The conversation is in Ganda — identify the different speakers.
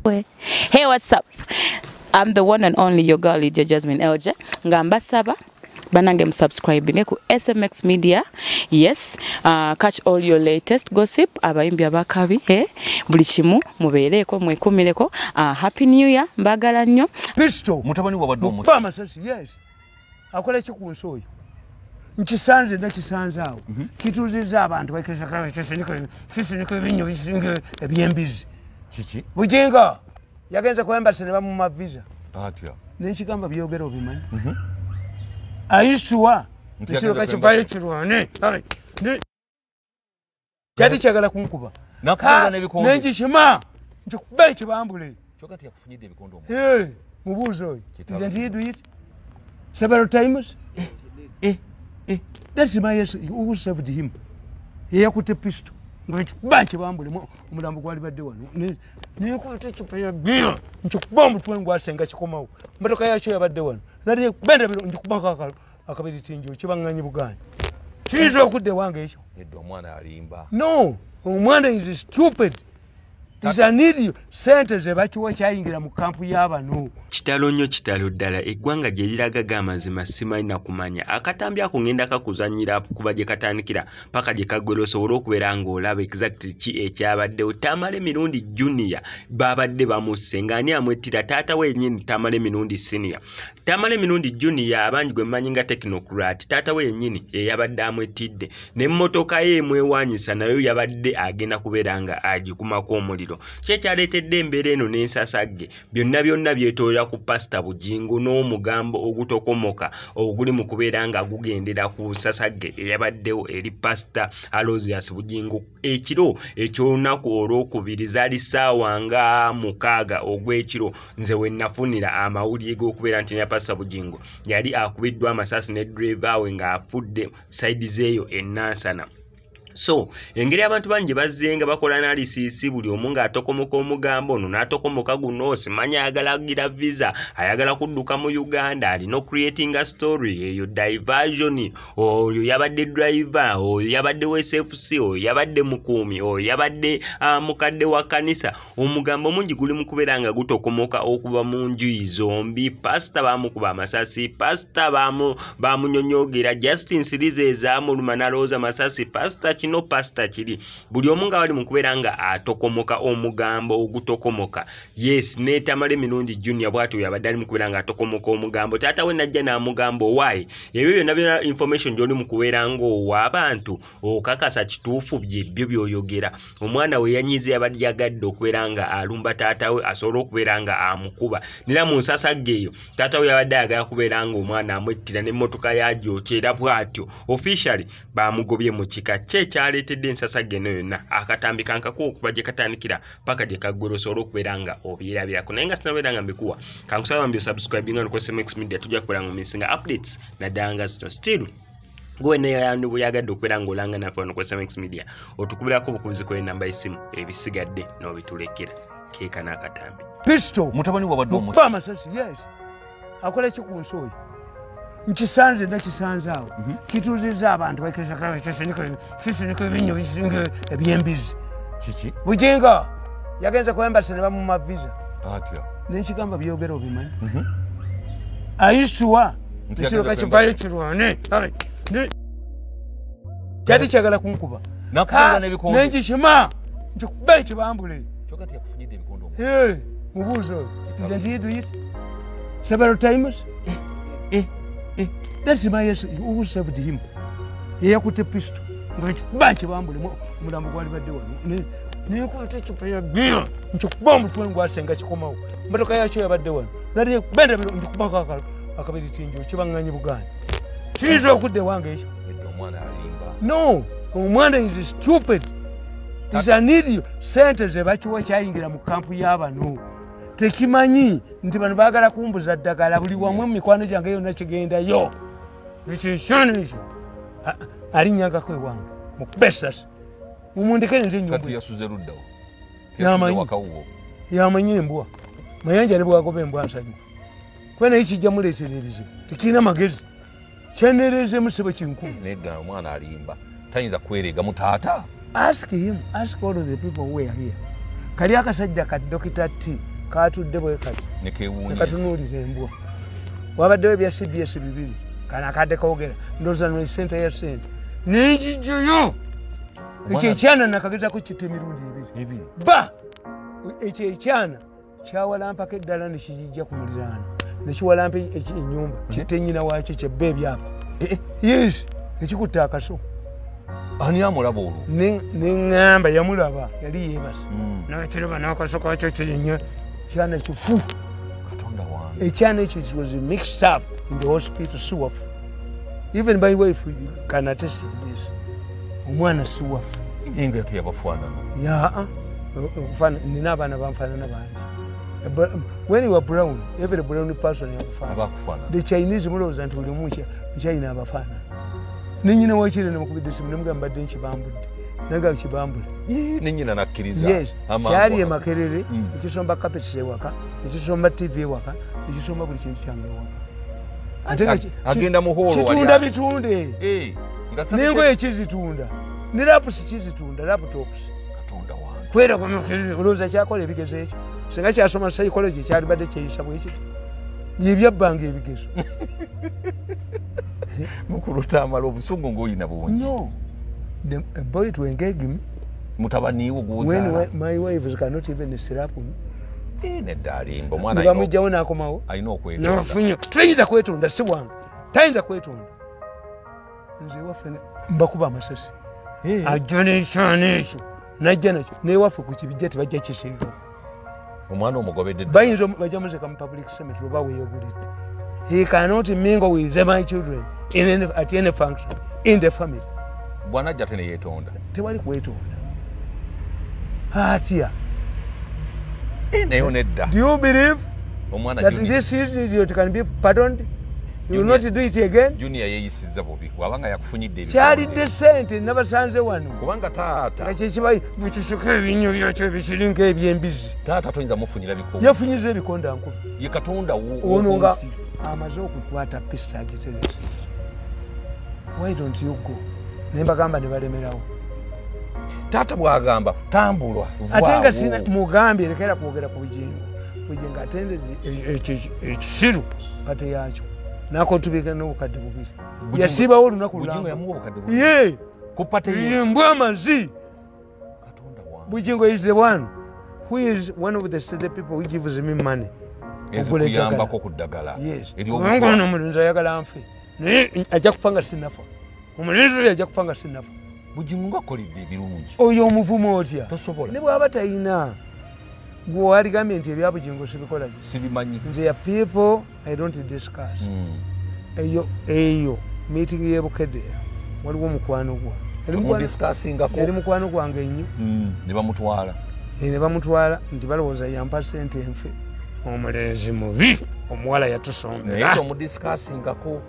Speaker 1: Hey, what's up? I'm the one and only your girl, Lydia Jasmine Elja. Nga mbasaba banange msubscribe ku SMX Media. Yes, catch all your latest gossip, abayimbi abakabi, buli kimu mubeereko mwekumireko. Happy New Year, mbagala nnyo.
Speaker 2: Pistol
Speaker 3: mutabani wabadde omusi.
Speaker 2: Amasasi, yes. Akola ki ku nsi oyo? Nkisanze nakisanze awo. Kituuzizza abantu bakisinika ebinyo bisinga eby'embizi.
Speaker 3: Kiki?
Speaker 2: Bujingo yagenze ku embassy ne bamuma visa.
Speaker 3: Atya.
Speaker 2: N'ekigamba byogera obimanyi. Ayisuwa ekiro kivayo kirwane. Kyali kyagala kunkuba.
Speaker 3: Nakusinga n'ebikonde.
Speaker 2: N'enkikima nkikuba ekibambule.
Speaker 3: Kyokka tiyakufunyidde ebikonde omu.
Speaker 2: Mubuuze oyo. Didn't he do it several times? That's my yes, who saved him. Yakutte pistol. Ng'ekikuba ekibambule omulambo gwali badde wano. Nenkwata eccupa ya bbiya nkikuba omutwe ngwasenga kikomawo. Emmotoka yakyo yabadde wano. Nali benda bino nkikubako akabiritingi kibaŋŋanyi bugaanyi. Kiyinza okudda ewange ekyo.
Speaker 3: Nedda omwana alimba.
Speaker 2: No, omwana is stupid. Is an idiot. Sente ze bakiwa kyayingira mu kampu y'abano.
Speaker 4: Kitalo nnyo kitalo ddala eggwanga gye liraga g'amazima simanyi na kumanya. Akatambi ako ngenda kakuzannyira kuba gye katandikira paka gye kaggwera osobole okubeera ng'olaba exactly ki ekyabaddewo. Tamale Mirundi Junior babadde bamusse ng'ani amwettira taata we yennyini Tamale Mirundi Senior. Tamale Mirundi Junior abangi gwe mmanyi nga Technocrat, taata we yennyini eyabadde amwettidde n'emmotoka ye emwewanyisa nayo yabadde agenda kubeera nga agikumako omuliro. Kyekyaleetedde embeera eno n'ensasagge byonna byonna byetoolera ku Pasita Bujingo n'omugambo ogutokomoka oguli mu kubeera nga gugendera ku nsasagge eyabaddewo eri Pasita Aloysius Bujingo ekiro eky'olunaku olwokubiri zaali ssaawa nga 6 ogw'ekiro. Nze we nafunira amawulire g'okubeera nti ne Pasita Bujingo yali akubiddwa amasasi ne ddereeva we ng'afudde sayidi zeeyo e Nansana. So engeri abantu bangi bazzenga bakola analysis buli omu ng'atokomoka omugambo ono n'atokomoka guno simanyi ayagala kugira visa, ayagala kudduka mu Uganda, alina creating a story eyo diversion, oyo yabadde driver, oyo yabadde SFC, oyo yabadde mukuumi, oyo yabadde mukadde wa kanisa. Omugambo mungi guli mu kubeera nga gutokomoka okuva mu njuyi zombi. Pasita baamukuba amasasi, pasita baamunyonyoogera, Justin Sirize ezaamuluma n'alowooza masasi, pasita kino pasita kiri. Buli omu nga bali mu kubeera nga atokomoka omugambo ogutokomoka. Yes, ne Tamale Mirundi Junior bw'atyo yabadde ali mu kubeera nga atokomoka omugambo. Taata we najja n'amugamba owaayi ebyo byonna byonna information gy'oli mu kubeera ng'owa abantu okakasa kituufu byebyo by'oyogera. Omwana we yanyiize yabadde yagadde okubeera nga alumba taata we asobole okubeera nga amukuba. Nera mu nsasagge eyo taata we yabadde ayagala kubeera nga omwana amwettira n'emmotoka yagyokya era bw'atyo officially baamugobye mu kika kye kyaleetedde ensasagge eno yonna. Akatambi kankakuwa okuva gye katandikira paka gye kaggwera osobole okubeera nga obyerabirako. Naye nga sinnabeera nga mbikuwa, kankusaba mbi osubscribinga ku SMX Media, tujja kubeera nga omissinga updates naddala nga zino. Still gwe naye bwe yagadde okubeera ng'olanga naffe wano ku SMX Media, otukubirako obukubizi ku enamba y'essimu, ebisigadde n'obitulekera. Keeka n'akatambi.
Speaker 2: Pistol
Speaker 3: mutabani wabadde omusi.
Speaker 2: Amasasi, yes. Akola ki ku nsi oyo? Nkisanze nakisanze awo. Kituuzizza abantu bakisinika ebinyo bisinga eby'embizi.
Speaker 3: Kiki?
Speaker 2: Bujingo yagenze ku embassy ne bamuma visa.
Speaker 3: Atya.
Speaker 2: N'ekigamba byogera obimanyi. Ayisuwa ekiro kivayo kirwane. Kyali kyagala kunkuba.
Speaker 3: Nakusinga n'ebikonde.
Speaker 2: N'enkikima nkikuba ekibambule.
Speaker 3: Kyokka tiyakufunyidde ebikonde omu.
Speaker 2: Mubuuze oyo. Didn't he do it several times? That's my yes, who saved him. Yakutte pistol. Ng'ekikuba ekibambule omulambo gwali badde wano. Nenkwata eccupa ya bbiya nkikuba omutwe ngwasenga kikomawo. Emmotoka yakyo yabadde wano. Nali benda bino nkikubako akabiritingi kibaŋŋanyi bugaanyi. Kiyinza okudda ewange ekyo.
Speaker 3: Nedda omwana alimba.
Speaker 2: No, omwana is stupid. Is an idiot. Sente ze bakiwa kyayingira mu kampu y'abano. Tekimanyi nti bano baagala kumbuza ddagala buli wamu mu mikwano gyange yonna kigendayo. Ekyo ekyo alinnyangako ewange mukube essasi mumundekere nze
Speaker 3: Kati yasuze luddawo?
Speaker 2: Yamanyi. Yamanyi embwa. Mayanja ne bwagoba embwa nsanyuka. Kuba naye kijja muleetera ebizibu. Tekirina magezi. Kyeneerezeemu ssebo kinkumi.
Speaker 3: Nedda omwana alimba. Tayinza kwerega mu taata.
Speaker 2: Ask him, ask all of the people who were here. Kali akasajja ka Dr. T Katudde bwe kati nekatunuulira embwa. Wabaddewo ebya CBS bibiri kana akadde kawogera ndowooza no sente ya sente nenjijuyo ekyo ekyana nakagezako kitta emirundi ebiri ba ekyo ekyana kyawalampako eddala nekijijja ku muliraano nekiwalampa ennyumba kitta ennyina waakyo kyebba ebyapa. Yes, nekikutta akaso.
Speaker 3: Ani amulaba olwo?
Speaker 2: Neŋŋamba yamulaba yali yeebase nakiraba n'akaso kakyo kirinnya kyana kifu.
Speaker 3: Katonda wange.
Speaker 2: Ekyana ekyo was mixed up in the hospital siwafu. Even my wife can attest to this. Omwana siwafu.
Speaker 3: Enga teyabafaanana.
Speaker 2: Yaa, nina abaana banfaanana bangi. When you are brown, every brown person yakufaanana. The Chinese mulowooza nti buli omu Muchina abafaanana. Nenyina wakire nemukubidde essimu nemugamba mbadde nkibambudde. Naga kibambule.
Speaker 3: Nenyina nakkiriza.
Speaker 2: Yes, kyali e Makerere, ekisomba carpets ewaka, ekisomba TV ewaka, ekisomba buli kintu kyange ewaka.
Speaker 3: Agenda mu hall wali.
Speaker 2: Kitunda bitunde. N'engoye kizitunda. Ne lapusi kizitunda, laptops.
Speaker 3: Katonda wange.
Speaker 2: Kwera kwa Makerere olowooza kyakola ebigezo ekyo. Singa kyasoma psychology kyalibadde kyeyisa bwe kityo. Byebyabbanga ebigezo.
Speaker 3: Mukulu Tamale obusungu ng'olina bungi.
Speaker 2: No. The boy to engage him.
Speaker 3: Mutabani wo gw'ozaala.
Speaker 2: When my wife cannot even slap me.
Speaker 3: Nedda alimba omwana
Speaker 2: bamugjawo n'akomawo.
Speaker 3: Alina okwetonda.
Speaker 2: Nafunye. Tayinza kwetonda si wange. Tayinza kwetonda. Nze ewaffe mbakuba amasasi. Ajja n'ekyana ekyo. Najja nakyo. N'ewaffe ku kibijja tebajja kisinga.
Speaker 3: Omwana omugobedde.
Speaker 2: Bayinza bajja muzeka mu public cemetery oba weeyagulidde. He cannot mingle with my children in any, at any function in the family.
Speaker 3: Bwana ajja ate ne yeetonda.
Speaker 2: Tewali kwetonda. Atya.
Speaker 3: Naye nedda.
Speaker 2: Do you believe
Speaker 3: omwana
Speaker 2: that this idiot can be pardoned? You will not do it again?
Speaker 3: Junior yeeyisizza bubi bw'abanga yakufunyidde ebikonde.
Speaker 2: Kyalidde ssente nabasanze wano.
Speaker 3: Kubanga taata.
Speaker 2: Ekyo ekibayi bikisuka ebinnyo byakyo ebikiri ng'eby'embizzi.
Speaker 3: Taata toyinza mufunyira bikonde.
Speaker 2: Yafunyiza ebikonde ankubi.
Speaker 3: Ye Katonda wo.
Speaker 2: Ono nga amaze okukwata pisa agiterese. Why don't you go? Ne mbagamba ne balemerawo.
Speaker 3: Taata bw'agamba tambulwa.
Speaker 2: Ate nga sina mugambye lekera kwogera ku Bugingo. Bugingo atende ekisiru pate yakyo. N'akotubika n'obukadde bubiri. Yasibawo olunaku lulamba.
Speaker 3: Bugingo yamuwa obukadde bubiri.
Speaker 2: Ye.
Speaker 3: Ku pate ye.
Speaker 2: Mbwa amazi.
Speaker 3: Katonda wange.
Speaker 2: Bugingo is the one who is one of the steady people who gives me money.
Speaker 3: Ezikuyambako ku ddagala.
Speaker 2: Yes. Kubanga ono omulenzi ayagala nfe. Naye ajja kufa nga sinnafa. Omulenzi oyo ajja kufa nga sinnafa.
Speaker 3: Bugingo ng'akoledde ebirungi.
Speaker 2: Oyo omuvumu otya?
Speaker 3: Tosobola.
Speaker 2: Ne bw'aba tayina. Gwe waligambye nti ebya Bugingo sibikola ki?
Speaker 3: Sibimanyi.
Speaker 2: Nze ya people I don't discuss. Eyo meeting y'e Bukedde waliwo mukwano gwange. Yali mukwano gwange ennyo.
Speaker 3: Ne bamutwala.
Speaker 2: Ne bamutwala nti balowooza yampa ssente nfe. Omulenzi mubi omuwala yatusombera.
Speaker 3: Naye tomudiscussingako.